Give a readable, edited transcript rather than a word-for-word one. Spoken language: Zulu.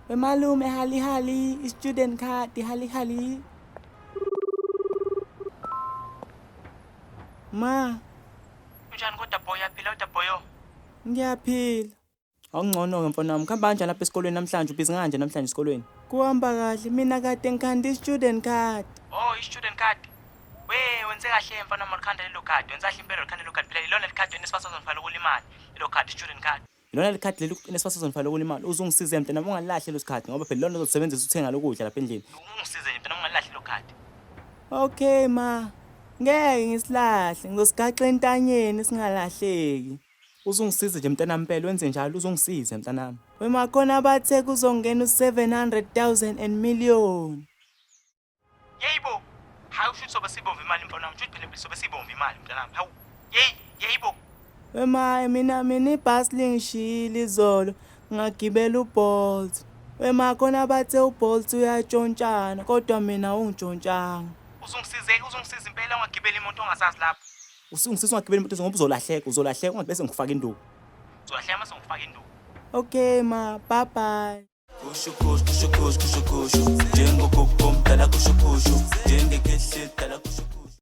Wemalume hali hali, i-student card hali hali. Ma, Unjani kodwa boy, uyaphila kodwa boyo? Ngiyaphila. Awungcono-ke mfana wami, kuhamba kanjani lapha esikolweni namhlanje? Ubhizi kanje namhlanje esikolweni? Kuhamba kahle, mina kade ngikhanda i-student card. Oh, i-student card. We, wenze kahle mfana wami ulikhanda lelo card. Wenze kahle impela ulikhanda lelo card. Phela ilona likhadi uNSFAS azonifakela kulo imali. Lelo card, i-student card. Ilona likhadi leli uNSFAS azonifakela kulo imali. Uzungisize mntanami, ungalilahli lelo khadi ngoba phela ilona ozosebenzisa ukuthenga lokudla lapha endlini. Ungisize nje mntanami, ungalilahli lelo khadi. Okay ma, ngeke ngisilahle, ngizosigaxa entanyeni singalahleki. Uzungisize nje mntanami impela, wenze njalo uzungisize mntanami. Wema khona bathe kuzongena u-700,000 and million. Yeyibo. Hayi, usho ukuthi sobe sibomva imali mfana wami. Usho ukuthi phela sobe sibomva imali mntanami. Hawu. Yeyi, yeyibo. Wema mina ibhasi lingishiyile izolo ngagibela uBolt. Wema khona bathe uBolt uyatshontshana kodwa mina ungitshontshanga. Uzungisize, uzungisiza impela ungagibeli imoto ongasazi lapho. Usungisiza ungagibeli imoto ngoba uzolahleka, uzolahleka ungabe ngikufaka induku. Uzolahleka mase ngikufaka induku. Okay ma, bye bye. Kusho kusho kusho kusho kusho kusho njengogogo omdala kusho kusho njengekhehle dala kusho kusho.